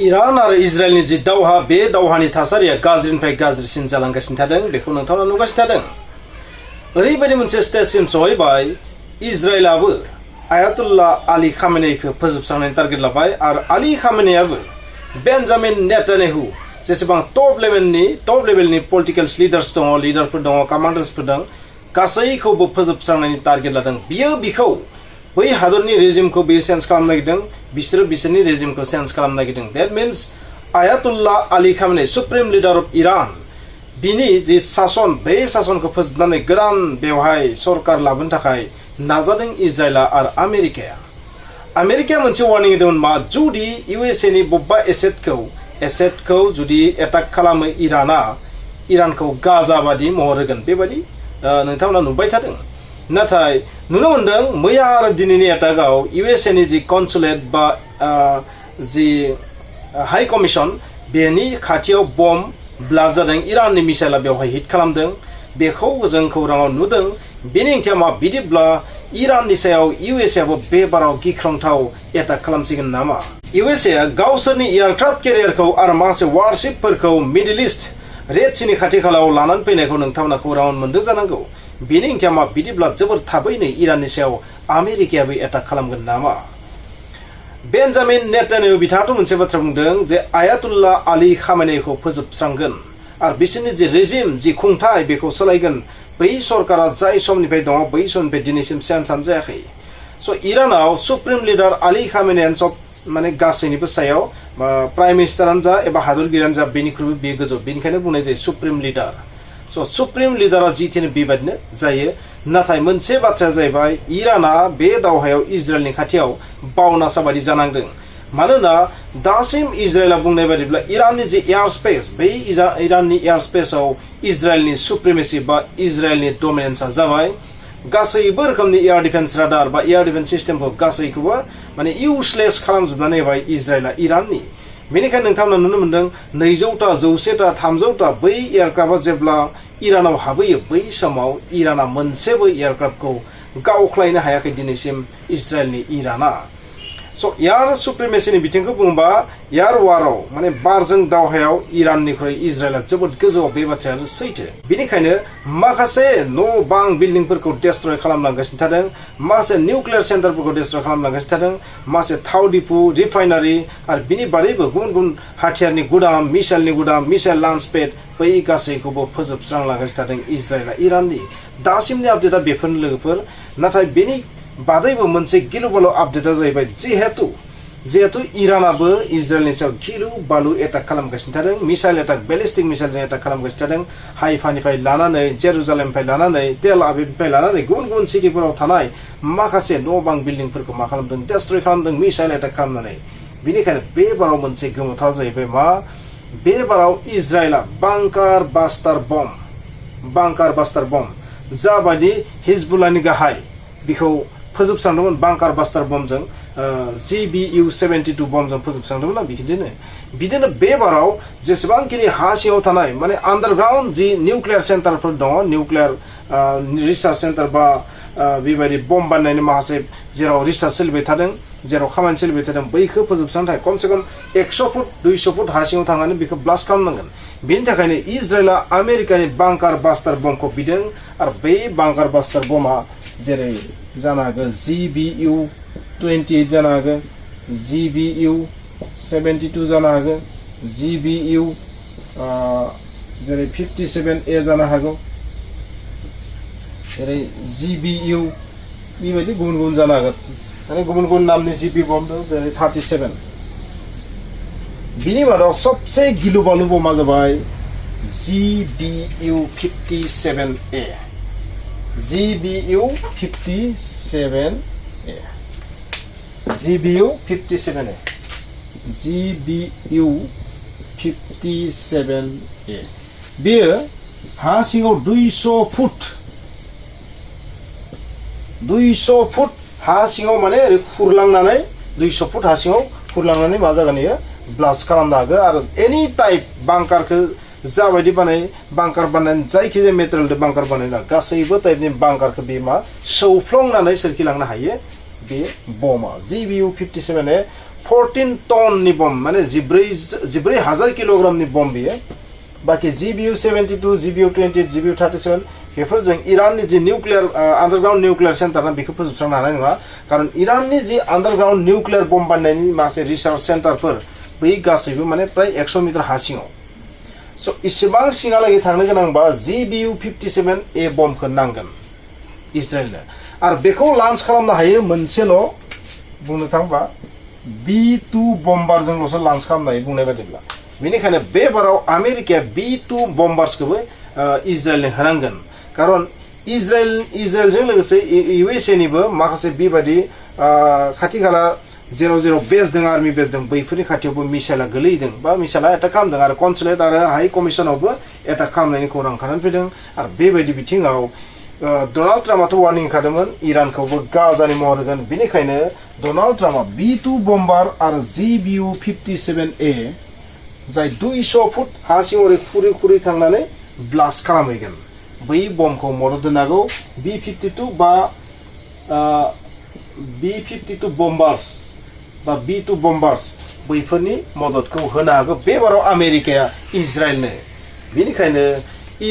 इरान आरो इजराइलनि जि दावहा बे दावहानि थासारिया गाज्रिनिफ्राय गाज्रिसिन जालांगासिनो थादों बेखौ नोंथाङा नुगासिनो थादों ओरैबायदि मोनसे स्टेजसिम सहैबाय इजराइलाबो आयातुल्लाह आली खामेनेइखौ फोजोबस्रांनायनि टारगेट लाबाय आरो आली खामेनेइआबो बेन्जामिन नेतान्याहु जेसेबां टप लेभेलनि पलिटिकेल लिडारफोर दङ कमान्डार्सफोर दं गासैखौबो फोजोबस्रांनायनि टारगेट लादों बिखौ बै हादरनि रेजिमखौ बियो चेन्ज खालामनो नागिरदों बिसोरो बिसोरनि रेजिमखौ चेन्ज खालामनो नागिरदों that means Ayatollah Ali Khamenei supreme leader of Iran बिनि जि सासन बे सासनखौ फोजोबनानै गोदान बेवहाय सरकार लाबोनो थाखाय नाजादों इजराइला आरो आमेरिकाया मोनसे वार्निं होदोंमोन मा जुदि इउएसए नि बबेबा एसेटखौ जुदि एटाक खालामो इरानखौ गाजा बादि महर होगोन बेबायदि नोंथांमोना नुबाय थादों नाथाय नुनो मोनदों मैया आरो दिनैनि एटाकआव इउएसए नि जि कनसुलेट बा जि हाई कमिसन बेनि खाथियाव बम ब्लास्ट जादों इराननि मिसाइला बेवहाय हिट खालामदों बेखौ जों खौराङाव नुदों बेनि ओंथिया मा बिदिब्ला इराननि सायाव इउएसएआबो बे बाराव गिख्रंथाव एटाक खालामसिगोन नामा इउएसएआ गावसोरनि एयारक्राफ्ट केरियारखौ आरो माखासे वारशिपफोरखौ मिडल इस्ट रेड सीनि खाथि खालायाव लानानै फैनायखौ नोंथांमोना खौराङाव मोनदों जानांगौ बेनि ओंथिया मा बिदिब्ला जोबोर थाबैनो इराननि सायाव आमेरिकायाबो एटाक खालामगोन नामा बेन्जामिन नेतान्याहु बिथाङाथ' मोनसे बाथ्रा बुंदों जे आयातुल्लाह आली खामेनेइखौ फोजोबस्रांगोन आरो बिसोरनि जि रेजिम जि खुंथाय बेखौ सोलायगोन बै सरकारा जाय समनिफ्राय दङ बै समनिफ्राय दिनैसिम सेन्सान जायाखै स' इरानाव सुप्रिम लिडार आली खामेनेइआनो सब माने गासैनिबो सायाव प्राइम मिनिस्टारानो जा एबा हादरगिरियानो जा बेनिख्रुइबो बे गोजौ बेनिखायनो बुंनाय जायो सुप्रिम लिडार स' सुप्रिम लिडारा जिथिनो बेबायदिनो जायो नाथाय मोनसे बाथ्राया जाहैबाय इराना बे दावहायाव इजराइलनि खाथियाव बावनासा बायदि जानांदों मानोना दासिम इजराइला बुंनाय बायदिब्ला इराननि जि एयार स्पेस बै इराननि एयार स्पेसाव इजराइलनि सुप्रिमेसि बा इजराइलनि डमिनेन्सआ जाबाय गासैबो रोखोमनि एयार डिफेन्स राडार बा एयार डिफेन्स सिस्टेमखौ गासैखौबो माने इउसलेस खालामजोबनानै होबाय इजराइला इराननि बेनिखायनो नोंथांमोना नुनो मोनदों 200टा 100टा 300टा बै एयारक्राफ्टआ जेब्ला इरानाव हाबहैयो बै समाव इराना मोनसेबो एयारक्राफ्टखौ गावख्लायनो हायाखै दिनैसिम इजराइलनि इराना स' एयार सुप्रिमेसिनि बिथिंखौ बुंबा एयार वाराव माने बारजों दावहायाव इराननिख्रुइ इजराइला जोबोद गोजौआव बे बाथ्रायानो सैथो बेनिखायनो माखासे न' बां बिल्डिंफोरखौ डेस्ट्रय खालामलांगासिनो थादों माखासे निउक्लियार सेन्टारफोरखौ डेस्ट्रय खालामलांगासिनो थादों माखासे थाव दिपु रिफाइनारि आरो बिनि बादैबो गुबुन हाथियारनि गुदाम मिसाइल लन्च पेड बै गासैखौबो फोजोबस्रांलांगासिनो थादों इजराइला इराननि दासिमनि आपडेटआ बेफोरनो लोगोफोर नाथाय बेनि बादैबो मोनसे गिलु बालु आपडेटआ जाहैबाय जिहेतु इरानाबो इजराइलनि सायाव गिलु बालु एटाक खालामगासिनो थादों मिसाइल एटाक बेलिस्टिक मिसाइलजों एटाक खालामगासिनो थादों हाइफानिफ्राय लानानै जेरुजालेमनिफ्राय लानानै तेल आबिबनिफ्राय लानानै गुबुन सिटिफोराव थानाय माखासे न' बां बिल्डिंफोरखौ मा खालामदों डेस्ट्रय खालामदों मिसाइल एटाक खालामनानै बेनिखायनो बे बाराव मोनसे गोमोथाव जाहैबाय मा बे बाराव इजराइला बांकार बास्टार बम जाबायदि हिजबुल्लाहनि गाहाय बेखौ फोजोबस्रांदोंमोन बांकार बास्टार बमजों GBU-72 बमजों फोजोबस्रांदोंमोन बिदिनो बे बाराव जेसेबांखिनि हा सिङाव थानाय माने आन्डारग्राउन्ड जि निउक्लियार सेन्टारफोर दङ निउक्लियार रिसार्च सेन्टार बा बेबायदि बम बानायनायनि माखासे जेराव रिसार्च सोलिबाय थादों जेराव खामानि सोलिबाय थादों बैखौ फोजोबस्रांनो थाखाय खमसे खम 100 फुट 200 फुट हा सिङाव थांनानै बेखौ ब्लास्ट खालामनांगोन बेनि थाखायनो इजराइला आमेरिकानि बांकार बास्टार बमखौ बिदों आरो बै बांकार बास्टार बमा जेरै जानो हागौ GBU-28 जानो हागौ GBU-72 जानो हागौ GBU जेरै 57A जानो हागौ जेरै GBU बेबायदि गुबुन जानो हागौ माने गुबुन नामनि GB बम दं जेरै 37 बिनि मादाव सबसे गिलु बालु बमा जाबाय GBU-57A GBU-57A बेयो हा सिङाव 200 फुट हा सिङाव माने ओरै खुरलांनानै 200 फुट हा सिङाव खुरलांनानै मा जागोन इयो ब्लास्ट खालामनो हागोन आरो एनि टाइप बांकारखौ जाबायदि बांकार बानायनानै जायखिजाया मेटेरियलजों बांकार बानायना गासैबो टाइपनि बांकारखौ बे मा सौफ्लंनानै सोरखिलांनो हायो बे बमा GBU-57 14 टननि बम माने 14,000 किल'ग्रामनि बम बियो बाकी GBU-72 GBU-20 GBU-37 बेफोरजों इराननि जि निउक्लियार आन्डारग्राउन्ड निउक्लियार सेन्टार ना बेखौ फोजोबस्रांनो हानाय नङा खारन इराननि जि आन्डारग्राउन्ड निउक्लियार बम बानायनायनि माखासे रिसार्च सेन्टारफोर बै गासैबो माने प्राय 100 मिटार हा सिङाव स' इसेबां सिङालागै थांनो गोनांबा GBU-57A बमखौ नांगोन इजराइलनो आरो बेखौ लन्च खालामनो हायो मोनसेल' बुंनो थाङोबा B-2 बम्बारजोंल'सो लन्च खालामनो हायो बुंनाय बायदिब्ला बेनिखायनो बे बाराव आमेरिकाया B-2 बम्बार्सखौबो इजराइलनो होनांगोन खारन इजराइलजों लोगोसे USA निबो माखासे बेबायदि खाथि खाला जेराव बेस दं आर्मि बेस दं बैफोरनि खाथियावबो मिसाइला गोलैदों बा मिसाइला एटाक खालामदों आरो कनसुलेट आरो हाई कमिसनावबो एटाक खालामनायनि खौरां ओंखारनानै फैदों आरो बेबायदि बिथिङाव डनाल्ड ट्राम्पआथ' वार्निं होखादोंमोन इरानखौबो गाजानि महर होगोन बेनिखायनो डनाल्ड ट्राम्पआ B-2 बम्बार आरो GBU-57A जाय 200 फुट हा सिङाव खुरै थांनानै ब्लास्ट खालामहैगोन बै बमखौ मदद होनो हागौ B-52 बा B-52 बम्बार्स बा B-2 बम्बार्स बैफोरनि मददखौ होनो हागौ बे बाराव आमेरिकाया इजराइलनो बेनिखायनो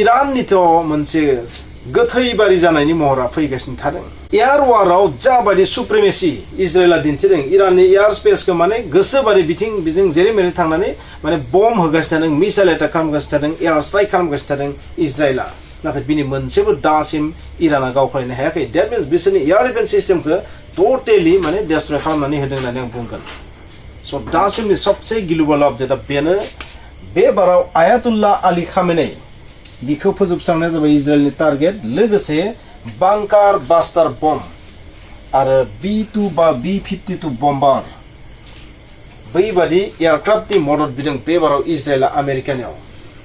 इराननिथ' मोनसे गोथै बारि जानायनि महरा फैगासिनो थादों एयार वाराव जाबायदि सुप्रिमेसि इजराइला दिन्थिदों इराननि एयार स्पेसखौ माने गोसोबारि बिजों जेरै मेरै थांनानै माने बम होगासिनो थादों मिसाइल एटाक खालामगासिनो थादों एयार स्ट्राइक खालामगासिनो थादों इजराइला नाथाय बिनि मोनसेबो दासिम इराना गावख्लायनो हायाखै डेट मिन्स बिसोरनि एयार डिफेन्स सिस्टेमखौ टटेलि माने डेस्ट्रय खालामनानै होदों होननानै आं बुंगोन स' दासिमनि सबसे गिलुबाल अपडेटआ बेनो बे बाराव आयातुल्लाह आली खामेनेई बिखौ फोजोबस्रांनाया जाबाय इजराइलनि टारगेट लोगोसे बांकार बास्टार बम आरो B-2 बा B-52 बम्बार बैबादि एयारक्राफ्टनि मदद बिदों बे बाराव इजराइला आमेरिकानियाव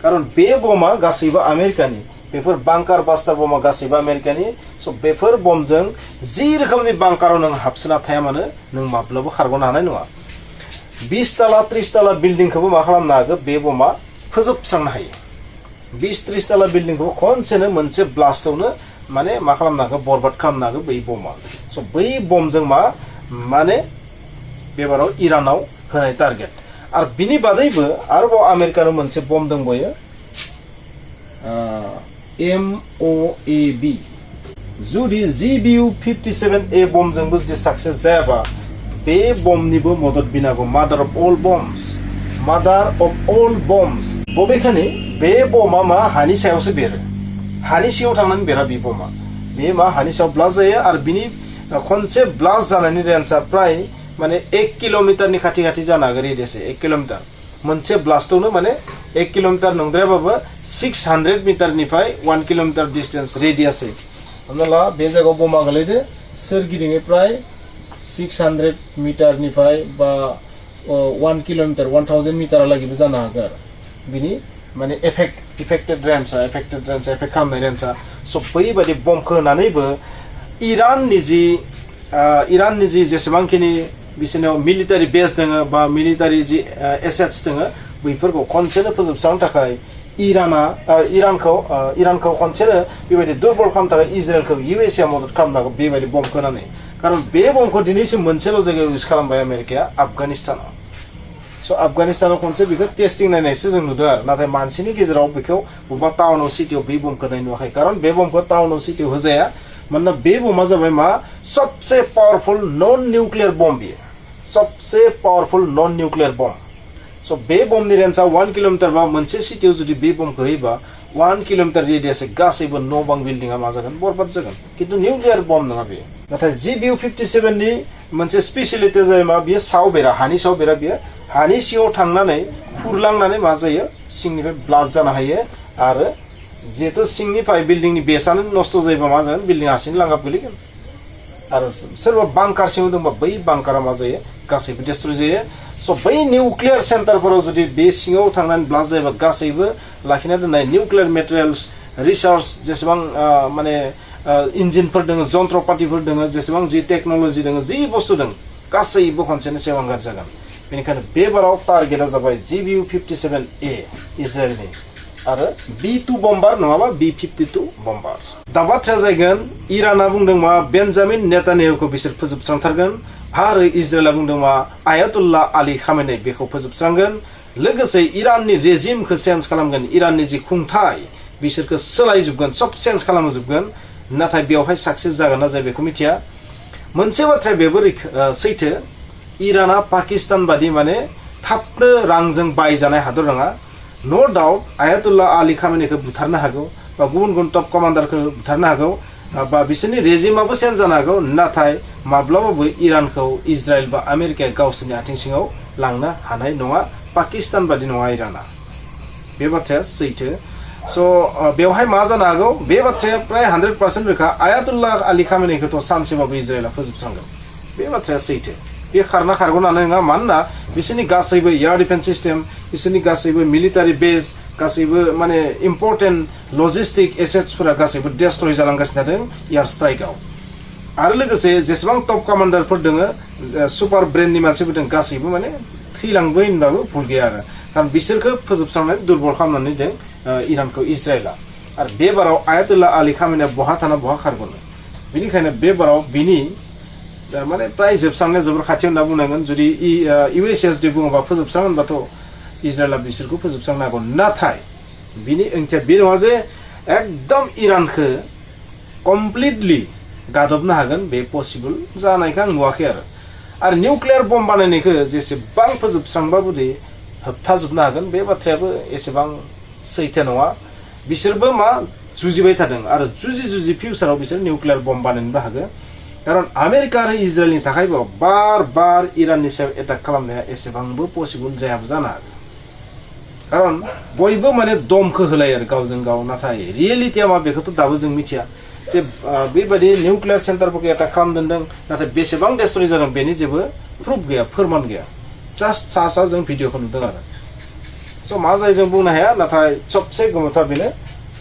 खारन बे बमा गासैबो आमेरिकानि बेफोर बांकार बास्टार बमा गासैबो आमेरिकानि स' बेफोर बमजों जि रोखोमनि बांकाराव नों हाबसोना थाया मानो नों माब्लाबा खारग'नो हानाय नङा 20 ताला 30 ताला बिल्डिंखौबो मा खालामनो हागौ बे बमा फोजोबस्रांनो हायो 20-30 ताला बिल्डिंखौ खनसेनो मोनसे ब्लास्टआवनो माने मा खालामनो हागौ बरबाद खालामनो हागौ बै बमा स' बै बमजों माने बेबाराव इरानाव होनाय टारगेट आरो बिनि बादैबो आरोबाव आमेरिकानो मोनसे बम दंबायो MOAB जुदि GBU-57A बमजोंबो जुदि साक्सेस जायाबा बे बमनिबो मदद बिनांगौ मादार अफ अल बम्स बबेखानि बे बमा मा हानि सायावसो बेरो हानि सिङाव थांनानै बेरा बे बमा बे मा हानि सायाव ब्लास्ट जायो आरो बिनि खनसे ब्लास्ट जानायनि रेन्जआ प्राय माने 1 किल'मिटारनि खाथि जानो हागौ रेडियासै 1 किल'मिटार मोनसे ब्लास्टआवनो माने 1 किल'मिटार नंद्रायाबाबो 600 मिटारनिफ्राय 1 किल'मिटार डिस्टेन्स रेडियासै हमना ला बे जायगायाव बमा गोलैदो सोरगिदिङै प्राय 600 मिटारनिफ्राय बा 1 किल'मिटार 1000 मिटारहालागैबो जानो हागौ आरो बिनि माने एफेक्टेड रेन्जआ एफेक्ट खालामनाय रेन्जआ स' बैबायदि बमखौ होनानैबो इराननि जि जेसेबांखिनि बिसोरनाव मिलिटारि बेस दङ बा मिलिटारि जि एसेट्स दङ बैफोरखौ खनसेनो फोजोबस्रांनो थाखाय इरानखौ खनसेनो बेबायदि दुर्बल खालामनो थाखाय इजराइलखौ USA मदद खालामनो हागौ बेबायदि बमखौ होनानै खारन बे बमखौ दिनैसिम मोनसेल' जायगायाव इउज खालामबाय आमेरिकाया आफगानिस्तानाव स' आफगानिस्तानाव खनसे बेखौ टेस्टिं नायनायसो जों नुदों आरो नाथाय मानसिनि गेजेराव बेखौ बबेबा टाउनाव सिटियाव बे बमखौ नाय नुवाखै खारन बे बमखौ टाउनाव सिटियाव होजाया मानोना बे बमा जाबाय मा सबसे पावरफुल नन निउक्लियार बम बियो सबसे पावरफुल नन निउक्लियार बम स' बे बमनि रेन्जआ 1 किल'मिटार बा मोनसे सिटियाव जुदि बे बमखौ होयोबा 1 किल'मिटार रेडियासै गासैबो न' बां बिल्डिंआ मा जागोन बरबाद जागोन खिन्थु निउक्लियार बम नङा बेयो नाथाय GBU-57 नि मोनसे स्पेसिलिटिया जायो मा बियो साव बेरा हानि साव बेरा बियो हानि सिङाव थांनानै खुरलांनानै मा जायो सिंनिफ्राय ब्लास्ट जानो हायो आरो जिहेतु सिंनिफ्राय बिल्डिंनि बेसआनो नस्थ' जायोबा मा जागोन बिल्डिं हारसिं लांगाब गोलैगोन आरो सोरबा बांकार सिङाव दंबा बै बांकारा मा जायो गासैबो डेस्ट्रय जायो स' बै निउक्लियार सेन्टारफोराव जुदि बे सिङाव थांनानै ब्लास्ट जायोबा गासैबो लाखिना दोननाय निउक्लियार मेटेरियेल्स रिसार्च जेसेबां माने इन्जिनफोर दङ जन्त्रपातिफोर दङ जेसेबां जि टेक्न'लजि दङ जि बुस्थु दङ गासैबो खनसेनो सेवांगार जागोन बेनिखायनो बे बाराव टारगेटआ जाबाय GBU-57A इजराइलनि आरो B-2 बम्बार नङाबा B-52 बम्बार दा बाथ्राया जागोन इराना बुंदों मा बेन्जामिन नेतान्याहुखौ बिसोर फोजोबस्रांथारगोन आरो इजराइला बुंदों मा आयातुल्लाह आली खामेनी बेखौ फोजोबस्रांगोन लोगोसे इराननि रेजिमखौ चेन्ज खालामगोन इराननि जि खुंथाय बिसोरखौ सोलायजोबगोन सब चेन्ज खालामजोबगोन नाथाय बेवहाय साक्सेस जागोन ना जाया बेखौ मिथिया मोनसे बाथ्राया बेबो सैथो इराना पाकिस्तान बादि माने थाबनो रांजों बायजानाय हादर नङा नो डाउट आयातुल्लाह आली खामेनीखौ बुथारनो हागौ बा गुबुन गुबुन टप कमान्डारखौ बुथारनो हागौ बा बिसोरनि रेजिमाबो चेन्ज जानो हागौ नाथाय माब्लाबाबो इरानखौ इजराइल बा आमेरिकाया गावसोरनि आथिं सिङाव लांनो हानाय नङा पाकिस्तान बादि नङा इराना बे बाथ्राया सैथो स' बेवहाय मा जानो हागौ बे बाथ्राया प्राय 100% रोखा आयातुल्लाह आली खामेनीखौथ' सानसेबाबो इजराइला फोजोबस्रांगोन बे बाथ्राया सैथो बे खारना खारग'नो हानाय नङा मानोना बिसोरनि गासैबो एयार डिफेन्स सिस्टेम बिसोरनि गासैबो मिलिटारि बेस गासैबो माने इम्पर्टेन्ट लजिस्टिक एसेट्सफोरा गासैबो डेस्ट्रय जालांगासिनो थादों एयार स्ट्राइकआव आरो लोगोसे जेसेबां टप कमान्डारफोर दङ सुपार ब्रेननि मानसिफोर दङ गासैबो माने थैलांबाय होनबाबो भुल गैया आरो कारण बिसोरखौ फोजोबस्रांनानै दुर्बल खालामनानै दों इरानखौ इजराइला आरो बे बाराव आयातुल्लाह आली खामेनीया बहा थाना बहा खारग'नो बेनिखायनो बे बाराव बिनि माने प्राय जोबस्रांनाया जोबोर खाथियाव होनना बुंनांगोन जुदि इउएसएस जुदि बुङोबा फोजोबस्रांगोनबाथ' इजराइला बिसोरखौ फोजोबस्रांनो हागौ नाथाय बिनि ओंथिया बे नङा जे एकदम इरानखौ कमप्लिटलि गादबनो हागोन बे पसिबल जानायखौ आं नुवाखै आरो निउक्लियार बम्ब बानायनायखौ जेसेबां फोजोबस्रांबाबोदि होबथाजोबनो हागोन बे बाथ्रायाबो एसेबां सैथो नङा बिसोरबो मा जुजिबाय थादों आरो जुजि फिउचाराव बिसोर निउक्लियार बम्ब बानायनोबो हागोन कारण आमेरिका आरो इजराइलनि थाखायबो बार इराननि सायाव एटाक खालामनाया एसेबांबो पसिबल जायाबो जानो हागौ कारण बयबो माने दमखौ होलायो आरो गावजों गाव नाथाय रियेलिटिया मा बेखौथ' दाबो जों मिथिया जे बेबायदि निउक्लियार सेन्टारफोरखौ एटाक खालामदों नाथाय बेसेबां डेस्ट्रय जादों बेनि जेबो प्रुफ गैया फोरमान गैया जास्ट सा जों भिडिअखौ नुदों आरो स' मा जायो जों बुंनो हाया नाथाय सबसे गोमोथाव बेनो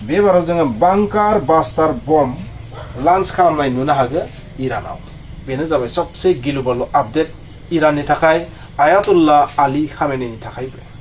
बे बाराव जोङो बांकार बास्टार बम्ब लन्च खालामनाय नुनो हागौ इरानाव बेनो जाबाय सबसे गिलु बालु आपडेट इराननि थाखाय आयातुल्लाह आली खामेनीनि थाखायबो